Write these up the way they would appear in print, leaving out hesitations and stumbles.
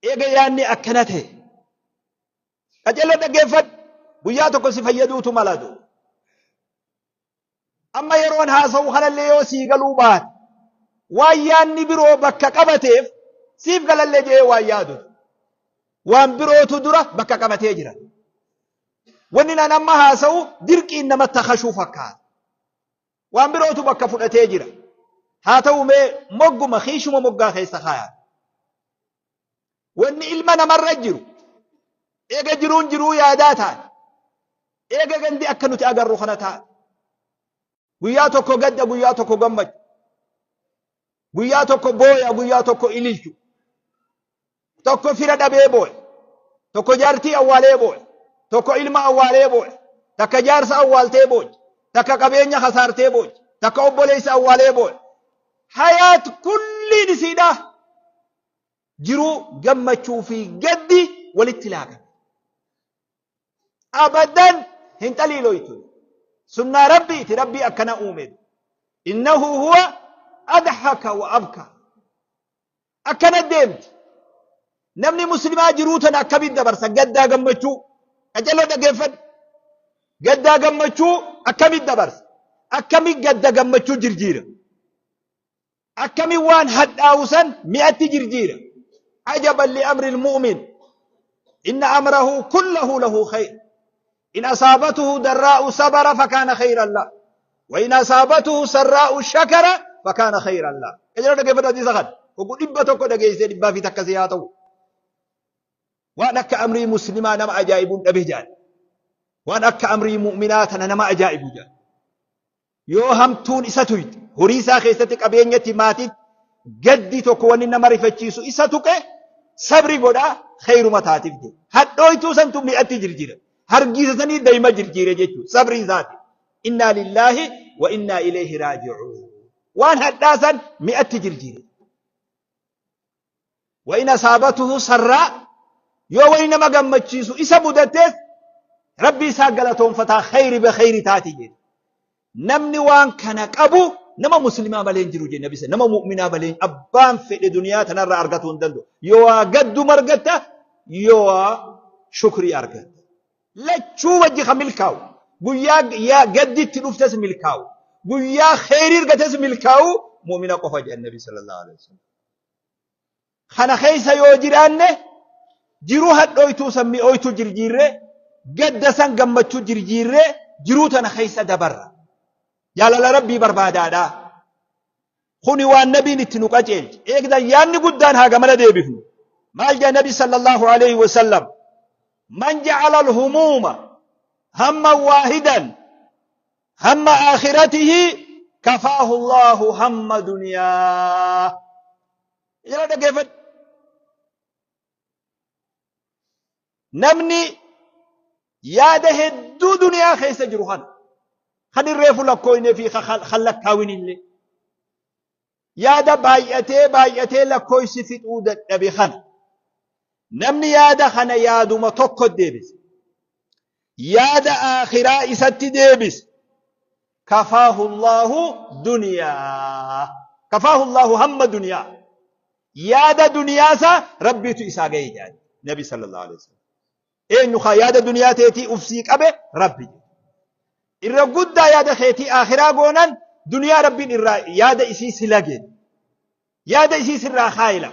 Eega yaanni akkana ta'e qajeeloo dhaggeeffadhu, guyyaa tokko si fayyaduutu malatu. Amma yeroon haasa'u kanallee yoo sii galuu baate, waan yaanni biroo bakka qabateef siif galallee jedhee waan yaadu waan birootu dura bakka qabatee jira. Wanni naan amma haasa'u dirqiin namatti kashuu fakkaata. Waan birootu bakka fudhatee jira. Haa ta'u mee mogguma kiishuma moggaa keessa kaayaa. Wanni ilma namarra jiru eega jiruun jiruu yaadaa taate, eega gandi akka nuti agarru kana taate, guyyaa tokko gadda, guyyaa tokko gammachu, guyyaa tokko booya, guyyaa tokko ililchu, tokko fira dhabee booya, tokko jaartii awwaalee booya, tokko ilma awwaalee booya, takka jaarsa awwaaltee booya, takka qabeenya kasaartee booya, takka obboleessa awwaalee booya. Hayaat kulliin isiidha. Jiruu gammachuu fi gaddi walitti laaqame. Abadan hin xaliiloytu. Sunnaa Rabbiiti, Rabbii akkana uume. Innahu huwa adhaka wa abka. Akkana deemti. Namni muslimaa jiruu tana akkamitti dabarsa? Gaddaa gammachuu. Qaceloo dhaggeeffadhu. Gaddaa gammachuu akkamitti dabarsa? Akkamitti gadda gammachuu jirjiira? Akkamitti waan hadhaa'u san mi'atti jirjiira? Ajaban li amri mu'min. Inna amrahu kullahu lahu khayr. In asaabatuhu darraa'u sabara fakaana khayran la. Wa in asaabatuhu sarraa'u shakara fakaana khayran la. Qaceloo dhaggeeffadhu hadiisa kana. Oguu 100 dhageessee dhibbaa fi takka si haa ta'u. Waan akka amrii muslimaa nama ajaa'ibuun dhabe jaal. Waan akka amrii mu'minaa tana nama ajaa'ibu jaal. Yoo hamtuun isa tuyxe, horii isaa keessatti, qabeenyatti, maatiitti gaddi tokko wanni nama rifachiisu isa tuqe, sabri godhaa, khayruma taatiif jedhe. Hadhooytuu santu mi'atti jirjira. Hargiisa sanii dayma jirjiire jechuudha. Sabrii isaati. Innaa lillaahi wa innaa ilayhi raaji'uun. Waan hadhaa san mi'atti jirjiire. Wa in asaabatuhu sarraa, yoo wani nama gammachiisu isa mudatees Rabbi isaa galatoonfataa, khayri be khayri taati jedhe. Namni waan kana qabu nama muslimaa malee hin jiru jedhe nabi, nama mu'minaa malee abbaan fedhe duniyaa tanarraa argatuu hin danda'u. Yoo waa gadduma argatta, yoo waa shukrii argatta. Lachuu wajji kan milkaa'u. Guyyaa yaa gadditti dhuftes milkaa'u. Guyyaa khayrii argates milkaa'u mu'mina qofa jedhan nabi sallallahu alaihi wasallam. Kana keessa yoo jiraanne, jiruu hadhooytuu san mi'ooytuu jirjiirree, gadda san gammachuu jirjiirree jiruu tana keessa dabarra. Jaalala Rabbii barbaadaadha. Kuni waan nabiin itti nu qaceelche. Eegdan yaanni guddaan haa gamana deebifnu. Maal jedha nabi sallallahu alaihi wasallam? Man ja'ala al-humuuma hamman waahidan hamma aakhiratihi kafaahu Allahu hamma duniyaa. Jala dhaggeeffadhu. Namni yaada hedduu duniyaa keessa jiru kana kan irreefu lakkooyne fi kan lakkaawin illee yaada baay'atee baay'atee lakkooysi fixuu dadhabe kana, namni yaada kana yaaduma tokko deebise, yaada aakhiraa isatti deebise, kafaahu Allaahu duniyaa, kafaahu Allaahu hamma duniyaa, yaada duniyaa isaa Rabbiitu isaa gahe jedhan nabi sallallahu alaihi wasallam. Eenyu kaa yaada duniyaa teetii ufsii qabe? Rabbi. Irra guddaa yaada keetii aakhiraa goonan, duniyaa Rabbiin irraa yaada isii si lage, yaada isii sirraa kaayila.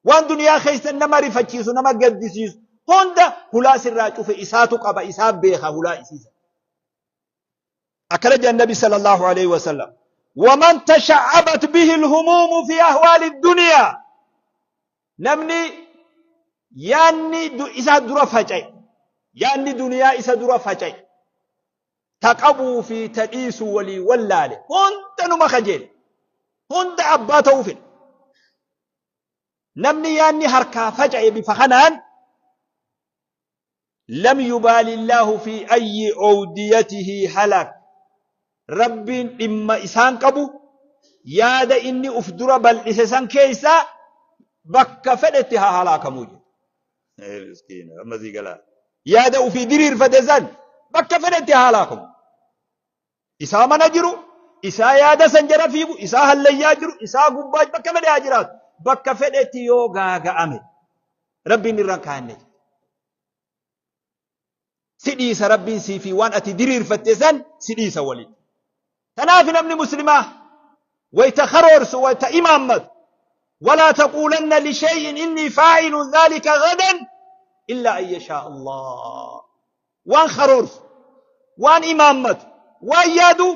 Waan duniyaa keessa nama rifachiisu, nama gaddisiisu hunda hulaa sirraa cufe, isaatu qaba, isaa beeka hulaa isiisa. Akkana jedhan nabi sallallahu alaihi wasallam: waman tasha'abat bihi alhumuumu fi ahwaali duniyaa, namni yaanni isa dura faca'e, yaanni duniyaa isa dura faca'e, ta qabuu fi ta dhiisu walii wallaale, hunda numa kajeele, hunda abbaa ta'uu fedhe, namni yaanni harkaa faca'e bifa kanaan, lam yubaali Allaahu fi ayyi owdiyatihi halak, Rabbiin dhimma isaan qabu, yaada inni uf dura bal'ise san keessaa bakka fedhetti haa halaakamuu jedhe. Miskiina amma sii galaa. Yaada ufii diriirfate san bakka fedhetti haa halaakamu. Isaa mana jiru, isaa yaada san jala fiigu, isaa hallayyaa jiru, isaa gubbaa, bakka fedhe haa jiraatu. Bakka fedhetti yoo gaaga'ame. Rabbiin irraan kaanne. Si dhiisa Rabbiin sii fi waan ati diriirfatte san si dhiisa waliin. Tanaaf namni muslimaa wayta karoorsu, wayta imaammatu, walaa taquulanna lishay'in innii faa'ilun dhaalika gadan illaa an yashaa Allah. Waan karoorsu, waan imaammatu, waan yaadu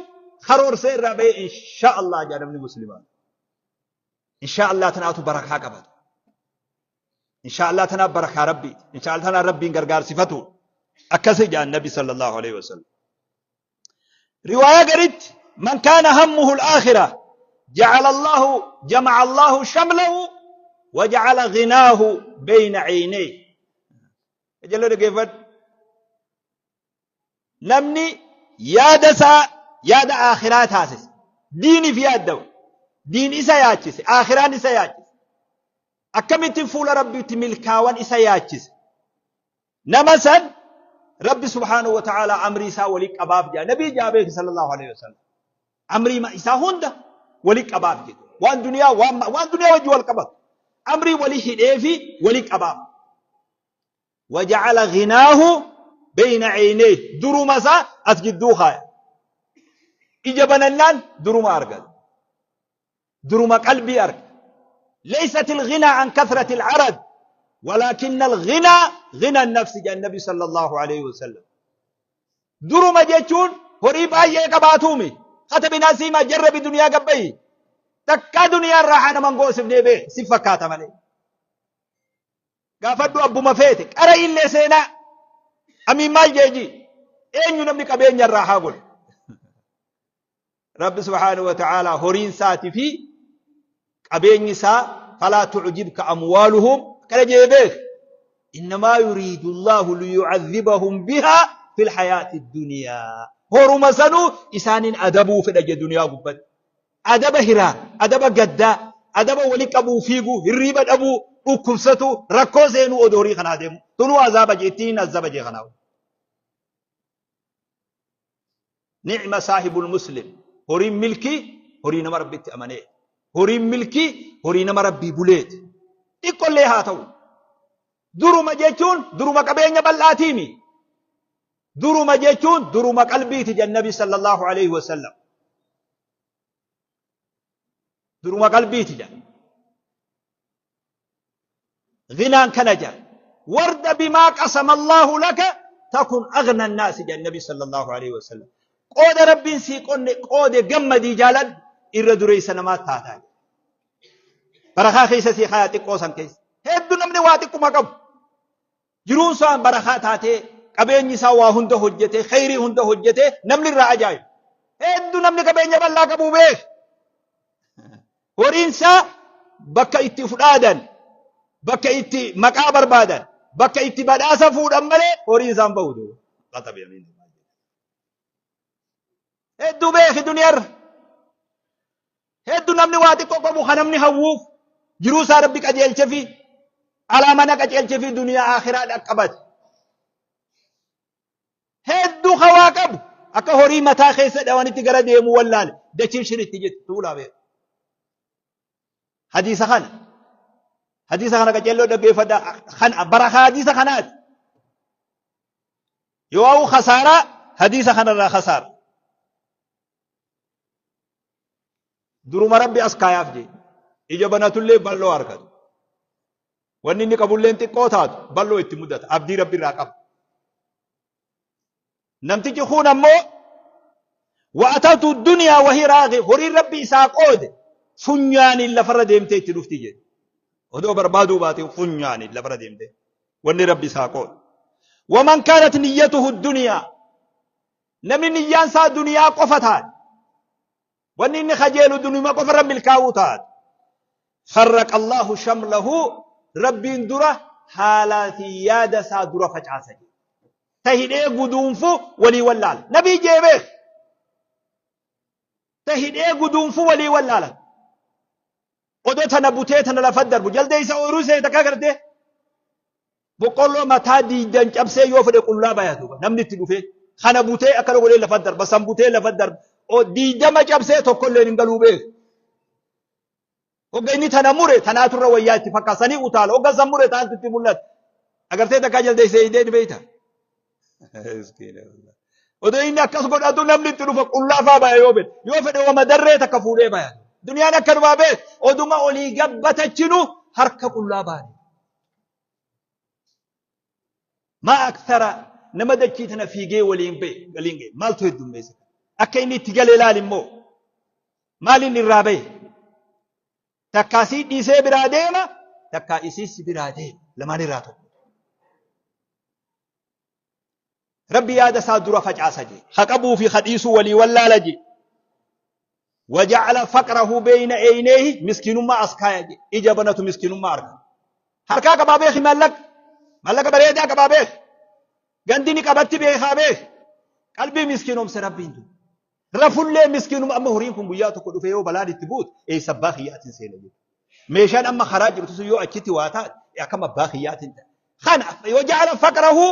karoorsee irraa bahee inshaa Allah jedha namni muslimaa. Inshaa Allah tanaatu barakaa qabata. Inshaa Allah tanaaf barakaa Rabbiiti. Inshaa Allah tanaan Rabbiin gargaarsifatu. Akkasi jedhan Nabi sallallahu alaihi wasallam. Riwaayaa garitti man kaana hammuhu al-aakhirah ja'ala Allahu jama'a Allahu shamlahu wa ja'ala ghinaahu bayna 'aynayhi. Jala dhaggeeffadhu. Namni yaada isaa yaada aakhiraa taasise. Diiniif yaaddawu. Diin isa yaachise. Aakhiraan isa yaachise. Akkamittiin fuula Rabbiitti milkaawan isa yaachise. Nama san Rabbi subhaanahu wa ta'aalaa amrii isaa walii qabaaf jedha. Nabii jaa beeki sallallahu alaihi wasallam. Amrii isaa hunda walii qabaaf jedha. Waan duniyaa waan duniyaa wajji wal qabatu. Amrii walii hidhee fi walii qabaaf. Waja'ala ghinaahu beeyna ceynee duruma isaa as jidduu kaaya. Ija banannaan duruma argata. Duruma qalbii arga. Laysat alghinaa an kathrati al'arad walaakinna alghinaa ghina nafsi jedhan Nabi sallallahu alayhi wasallam. Duruma jechuun horii baay'ee qabaatuumi. Katabinaa siimaa jarrabi duniyaa gabbayi. Takkaa duniyaa irraa haa naman goosifnee beek si fakkaata malee. Gaafadhu abbuma feete qara illee seenaa. Amiin maal jeeji? Eenyu namni qabeenya irraa haa godhu? Rabbi subhaanahu wa ta'aalaa horiin isaatii fi qabeenyi isaa falaa tu'jibka amwaaluhum akkana jee beek. Innamaa yuriidu Allaahu liyu'adhibahum bihaa fil hayaati duniyaa. Horuma sanuu isaaniin adabuu fedha jee duniyaa gubbatti. Adaba hiraa, adaba gaddaa, adaba wali qabuu fiiguu, hirriiba dhabuu, dhukkubsatuu, rakkoo seenuu odoo horii kanaa deemu. Tunuu azaaba jee ittiin azaba jee kanaa. Ni'ma saahibul muslim. Horiin milkii horii nama Rabbitti amanee. Horiin milkii horii nama Rabbii buleeti. Xiqqollee haa ta'u. Duruma jechuun duruma qabeenya bal'aatiimi. Duruma jechuun duruma qalbiiti jedhan Nabi sallallahu alaihi wasallam. Duruma qalbiiti jedhan. Ghinaan kana jedhan. Warda bimaa qasama Allahu laka takun aghna annaasi jedhan Nabi sallallahu alaihi wasallam. Qooda Rabbiin sii qonne qoode gammadii jaaladhu irra dureessa namaa taataa. Barakaa keessa sii kaayaa xiqqoo san keessa. Hedduu namni waa xiqquma qabu. Jiruun isaa barakaa taatee qabeenyi isaa waa hunda hojjetee kheyrii hunda hojjetee namni irraa ajaa'ibu. Hedduu namni qabeenya bal'aa qabu beek. Horiin isaa bakka itti fudhaadan, bakka itti maqaa barbaadan, bakka itti badhaasa fuudhan malee horiin isaa hin bahu. Hedduu beeki duniyaarra. Heddu namni waa xiqqoo qabu kan namni hawwuuf jiruu isaa Rabbi qajeelchefi alaa mana qajeelchefi duniyaa akhiraa dhaqqabate. Heddu ka waa qabu akka horii mataa keessa dhawanitti gara deemu wallaale dachiin shiritti jetti tuulaa beeku. Hadiisa kana hadiisa kana qajeelloo dhaggeeffadha kana barakaa hadiisa kanaati. Yoo hawwu khasaaraa hadiisa kanarraa khasaara. Duruma Rabbi as kaayaaf jee. Ija banatullee bal'oo argatu. Wanni inni qabulleen xiqqoo taatu bal'oo itti mudata. Abdii Rabbi irraa qaba. Namtichi kun ammoo wa'atatu duniyaa wahii raaqi horiin Rabbi isaa qoode funyaaniin lafarra deemtee itti dhufti jedhe. Odoo barbaaduu baate funyaaniin lafarra deemtee wanni Rabbi isaa qoode. Waman kaanat niyyatuhu duniyaa. Namni niyyaan isaa duniyaa qofa taate, wanni inni kajeelu duniyuma qofa irra milkaa'uu taate, farraqa Allahu shamlahu, Rabbiin dura haalaa fi yaada isaa dura facaasa jedhe. Ta hidhee guduunfu walii wallaala. Nabii jee beek. Ta hidhee guduunfu walii wallaala. Odoo tana butee tana lafa darbu jaldeessa ooyiruu seete takka gartee boqqolloo mataa diidan cabsee yoo fedhe qullaa baya duuba namni itti dhufee kana butee akkana godhee lafa darba san butee lafa darba diidama cabsee tokkolleen hin galuu beeku. Hogga inni tana mure tanaatu irra wayyaa itti fakkaata. Sanii utaala. Hogga san mure taantu itti mul'ata. Agartee takkaa jaldeessa eeydee ni beeyta. Odoo inni akkas godhatu namni itti dhufa qullaa faa baya yoo fedhe. Yoo fedhe wama darree takka fuudhee baya. Duniyaan akkanumaa beek. Oduma olii gabbatachinu harka qullaa baane. Maa akthara nama dachii tana fiigee waliin ba'e waliin ga'e maaltu heddummeessa? Akka inni itti gale ilaali immoo maaliin irraa ba'e? Takkaa sii dhiisee biraa deema takkaa isiis si biraa deema lamaan irraa tokko. Rabbi yaada isaa dura facaasa jee. Ha qabuu fi ha dhiisuu walii wallaala jee. Waja'ala faqrahu beeyna eeyneehi miskiinummaa as kaaya jee. Ija banatu miskiinummaa arga. Harkaa qabaa beeki maallaqa. Maallaqa bareedaa qabaa beeki. Gandi ni qabatti beekaa beeki. Qalbii miskiinoomse Rabbiin du. Rafullee miskiinuma amma horiin kun guyyaa tokko dhufee yoo balaan itti buute eessa abbaa kiyyaatiin seena jedhu. Meeshaan amma karaa jirtu sun yoo achitti waa taate akkam abbaa kiyyaatiin ta'a. Kana waja'ala faqrahu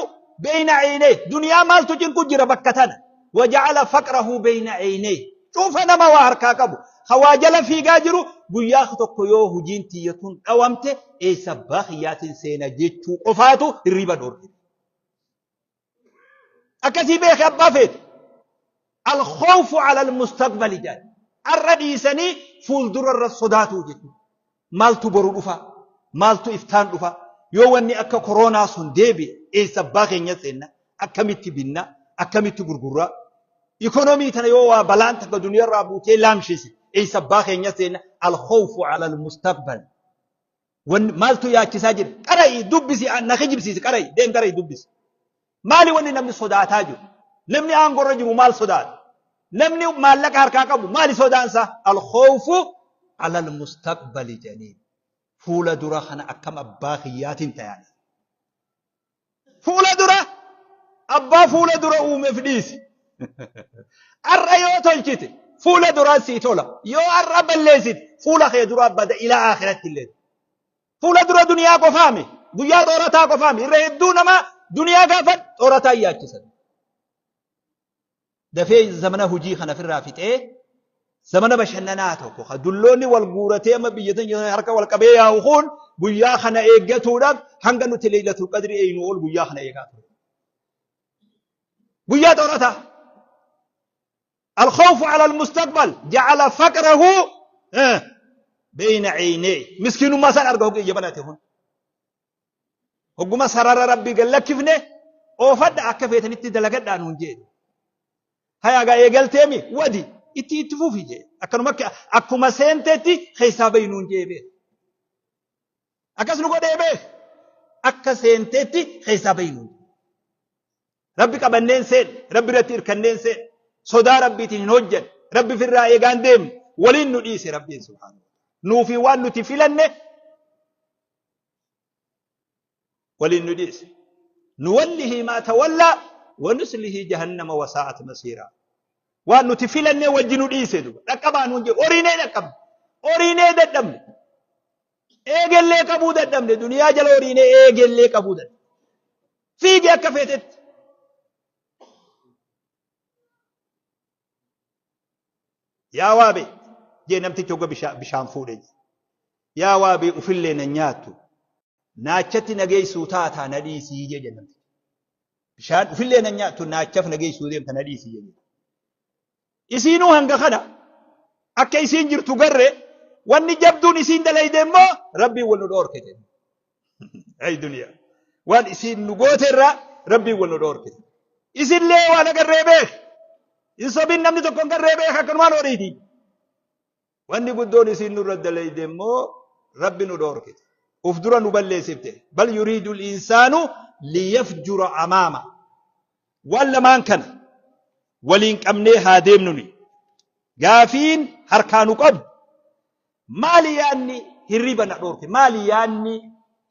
beeyna ceynee duniyaa maaltu cinqu jira bakka tana waja'ala faqrahu beeyna ceynee cufa nama waa harkaa qabu hawaa jala fiigaa jiru guyyaa tokko yoo hojiin tiyya tun dhawamte eessa abbaa kiyyaatiin seena jechuu qofaatu hirriiba dhoorke. Akkasii beeki abbaa feete. Alkhawfu ala almustaqbali jedhan. Arra dhiisanii fuuldura irra sodaatuu jechuudha. Maaltu boru dhufa? Maaltu iftaan dhufa? Yoo wanni akka koroonaa sun deebi'e eessa abbaa keenya seenna? Akkamitti binna? Akkamitti gurgurra? Ikonomii tana yoo waa balaan takka duniyaarraa buutee laamshise eessa abbaa keenya seenna? Alkhawfu ala almustaqbal. Wanni maaltu yaachisaa jira? Qara'i dubbisi na kijibsiisi qara'i deem qara'i dubbisi. Maali wanni namni sodaataa jiru? Namni aangorra jiru maal sodaata? Namni maallaqa harkaa qabu maali sodaansa? Alkhawfu alal mustaqbali jedhanii fuula dura kana akkam abbaa kiyyaatiin tayaani. Fuula dura abbaa fuula dura uumeef dhiisi. Har'a yoo tolchite fuula duraa sii tola. Yoo har'a balleessite fuula kee duraa bada ilaa akhiratti illee. Fuula dura duniyaa qofaami. Guyyaa xoorataa qofaami. Irra hedduu nama duniyaa gaafa xoorataa yaachisan. Dafee zamana hujii kana ofirraa fixee zamana bashannanaa tokko ka dulloonni wal guuratee amma biyya teenya harka wal qabee yaa'u kun guyyaa kana eeggatuudhaaf hanga nuti leeylatul qadri eeynu ol guyyaa kana eegaa ture. Guyyaa xoorataa. الخوف على المستقبل جعل فقره بين عينيه مسكين ما سان أرجوك يجبناته هون Hogguma sarara Rabbii gad lakkifne oofadha akka feetanitti dalagadhaa nuun jeedhe. Hayaa gaa eegalteemi wadi itti itti fufi jee. Akkanuma akkuma seentetti keessaa bahi nuun jee beek. Akkas nu godhee beek. Akka seentetti keessaa bahi nuun jee. Rabbi qabanneen seen, Rabbi irratti irkanneen seen, sodaa Rabbiitiin hin hojjanne, Rabbi firraa eegaan deemne, waliin nu dhiise Rabbiin subhaanahu. Nuufi waan nuti filanne waliin nu dhiise. Nuwallihi maa tawallaa wa nuslihi jahannama wa saa'at masiiraa. Waan nuti filannee wajji nu dhiise duba. Dhaqqabaa nuun jedhu horiinee dhaqqabne. Horiinee dadhabne. Eegellee qabuu dadhabne. Duniyaa jala horiinee eegellee qabuu dadhabne. Fiigi akka feetetti. Yaa waabe jee namtichi hogga bishaan fuudhe jee. Yaa waabee ufillee na nyaattu naachatti na geessuu taataa na dhiisii jee jedhe namtichi. Bishaan ufillee na nyaattu naachaf na geessuu deemta na dhiisii jee. Isiinuu hanga kana akka isiin jirtu garre wanni jabduun isiin dalayde immoo rabbiin wal nu dhoorke jedhe. Ay duniyaa. Waan isiin nu goote irraa rabbiin wal nu dhoorke. Isinlee waan agarree beek. Hin sobin namni tokko hin garree beek akkanumaan horiiti. Wanni guddoon isiin nurra dalayde immoo rabbi nu dhoorkite. Uf dura nu balleessifte. Bal yuriidu insaanu liyafjura amaama. Waan lamaan kana waliin qabnee haa deemnuni. Gaafiin harkaa nu qabu Maali yaanni hirriiba na dhoorke? Maali yaanni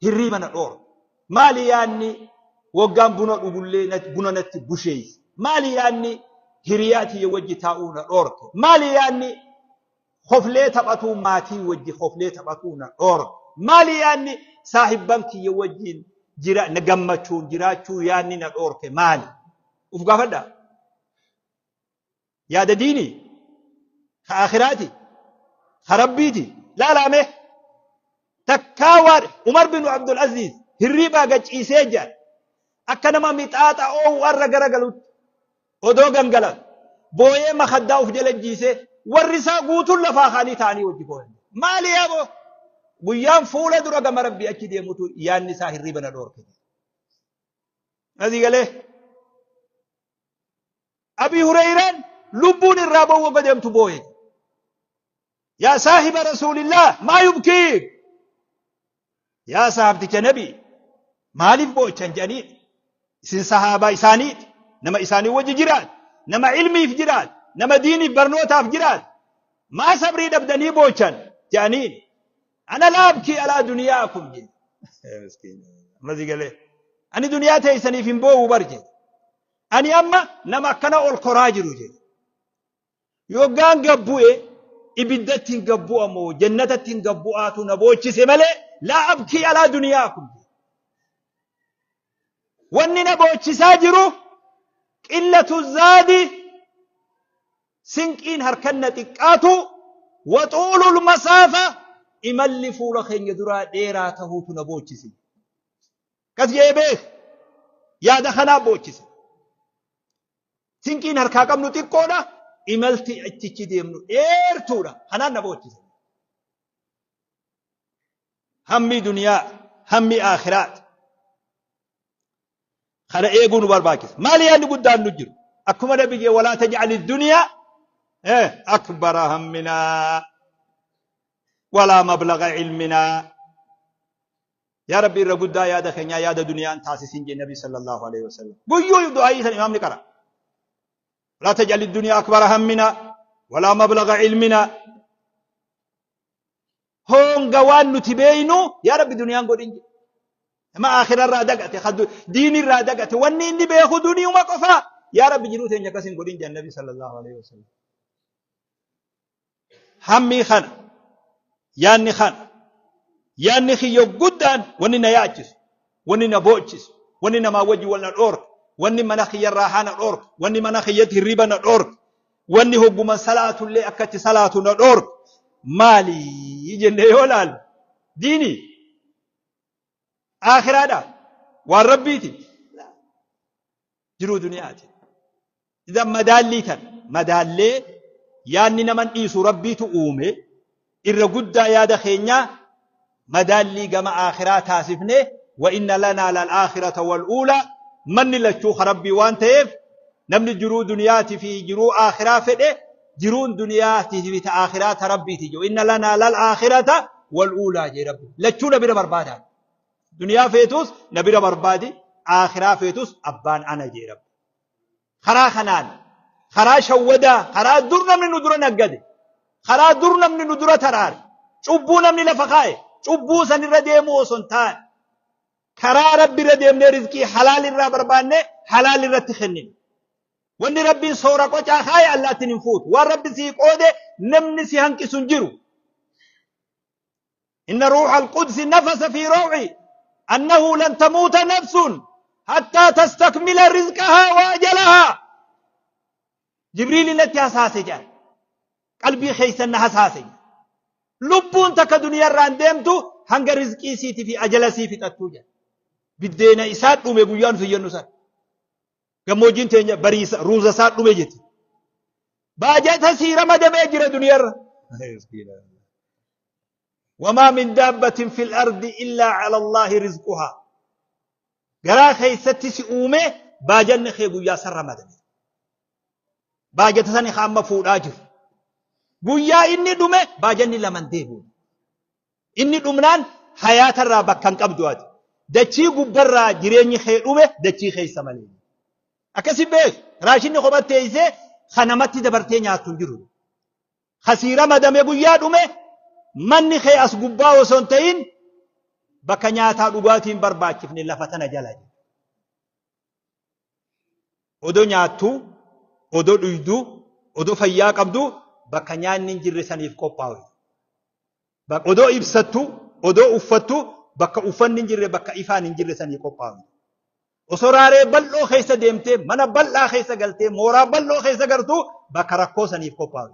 hirriiba na dhoorke? Maali yaanni waggaan buna dhugullee buna natti busheeyse? Maali yaanni hiriyaa tiyya wajji taa'uu na dhoorke? Maali yaanni koflee taphatuu maatii wajji koflee taphatuu na dhoorke? Maali yaanni saahibban kiyya wajjiin jira na gammachuun jiraachuu yaanni na dhoorke maali? Uf gaafadhaa. Yaada diinii? Ka aakhiraati? Ka rabbiiti? Laalaa mee? Takkaa waan Umar bin Abdul Aziz hirriibaa gad ciisee jedhan akka nama mixaaxa oowwarra garagalutti odoo gangalatu booyee makaddaa uf jala jiisee warri isaa guutuun lafaa kaanii ta'anii wajji booyan. Maali yaaboo? Guyyaan fuula dura gama Rabbii achi deemutu yaanni isaa hirriiba na dhoorke. Asii galee Abii Hureyraan lubbuun irraa ba'uu wagga deemtu booye. Yaa saahiba Rasuulillah maa yubkiik? Yaa sahabticha Nabii maaliif boochan jedhanii isin sahaabaa isaaniiti nama isaanii wajji jiraat nama ilmiif jiraat nama diiniif barnootaaf jiraat maa sabrii dhabdanii boochan jedhaniin ana laa abkii alaa duniyaakum jedhe. Amma galee ani duniyaa teessaniif hin boo'u bar jedhe. Ani amma nama akkana ol koraa jiru jedhe. Yoggaan gad bu'e ibiddatti hin gad bu'a moo jannatatti hin gad bu'aatu na boochise malee laa abkii alaa duniyaakum. Wanni na boochisaa jiru qillatu zaadi sinqiin harkan na xiqqaatu waxuulul masaafa imalli fuula keenya duraa dheeraa tahuutu na boochise. Akkas jedhee beek yaada kanaa boochise. Sinqiin harkaa qabnu xiqqoodha, imalti achichi deemnu dheertuudha. Kanaan na boochise. Hammi duniyaa, hammi aakhiraati. Kana eeguu nu barbaachisa. Maali yaadni guddaan nu jiru? Akkuma nabi jee walaa taj'ali duniyaa akbara hamminaa walaa mablaga ilminaa. Yaa Rabbi irra guddaa yaada keenyaa yaada duniyaa hin taasisin jee Nabi sallallahu alaihi wasallam. Guyyuu du'aayii san imaamni qara. Laa taj'ali duniyaa akbara hammina walaa mablaga ilmina. Honga waan nuti beeynu yaa Rabbi duniyaan godhin jee. Nama aakhira irraa dagate, diin irraa dagate, wanni inni beeku duniyuma qofaa. Yaa Rabbi jiruu teenya akkas hin godhin jee Nabi sallallahu alaihi wasallam. Hammii kana yaanni kana yaanni kiyya guddaan wanni na yaachisu wanni na boochisu wanni namaa wajji wal na dhoorku wanni mana kiyya raahaa na dhoorku wanni mana kiyyatti hirriba na dhoorku wanni hogguma salaatullee akkatti salaatu na dhoorku maali jennee yoo laalu diini aakhiraadha waan rabbiiti jiruu duniyaati. Idan madaallii tan madaallee yaadni naman dhiisu rabbiitu uume irra guddaa yaada keenyaa madaallii gama aakhiraa taasifne wa inna lanaa lal aakhirata wal uulaa manni lachuu ka rabbii waan ta'eef namni jiruu duniyaatii fi jiruu aakhiraa fedhe jiruun duniyaatii fi ta aakhiraa ta rabbiiti jiru inna lanaa lal aakhirata wal uulaa jee rabbi lachuu na bira barbaadaa Duniyaa feetus na bira barbaadi, aakhiraa feetus abbaan ana jee Rabbi. Karaa kanaan, karaa shawwadaa, karaa dur namni nu dura naggade, karaa dur namni nu dura taraare, cubbuu namni lafa kaa'e, cubbuu sanirra deemuu osoo hin taane, karaa Rabbi irra deemnee rizqii halaal irraa barbaanne halaal irratti kennine. Wanni Rabbiin soora qocaa kaa'e allaattiin hin fuutu. Waan Rabbi sii qoode namni si hanqisu hin jiru. Inna ruuha al-qudsi nafasa fi raw'i annahu lan tamuuta nafsun hattaa tastakmila rizqahaa wa ajalahaa. Jibriili natti hasaase jedhan. Qalbii keessan na hasaase jedhan. Lubbuun takka duniyaarraa hin deemtu hanga rizqii siitii fi ajala sii fixattuu jedhan. Biddeena isaa dhume guyyaa nuti jennu sana. Gammoojjiin teenya bariisa ruuza isaa dhume jetti. Baajata sii ramadamee jira duniyarra. Wamaa min daabbatin fil ardi illaa cala Allaahi rizquhaa. Garaa keessatti si uume baajanni kee guyyaa san ramadame. Baajata sani ka amma fuudhaa jiru. Guyyaa inni dhume baajanni laman deebi'u. Inni dhumnaan hayaatarraa bakka hin qabdu ati. Dachii gubbarraa jireenyi kee dhume dachii keessa malee. Akkasi beek raashinni kophatti teessee kan namatti dabartee nyaattu hin jiru. Kasii ramadame guyyaa dhume manni kee as gubbaa osoo hin ta'in bakka nyaataa dhugaatiin barbaachifne lafa tana jala. Odoo nyaattu, odoo dhuydu, odoo fayyaa qabdu bakka nyaanni hin jirre saniif qophaa'u. Odoo ibsattu, odoo uffattu bakka uffanni hin jirre bakka ifaan hin jirre sanii qophaa'u. Osoo raaree bal'oo keessa deemtee mana bal'aa keessa galtee mooraa bal'oo keessa gartuu bakka rakkoo saniif qophaa'u.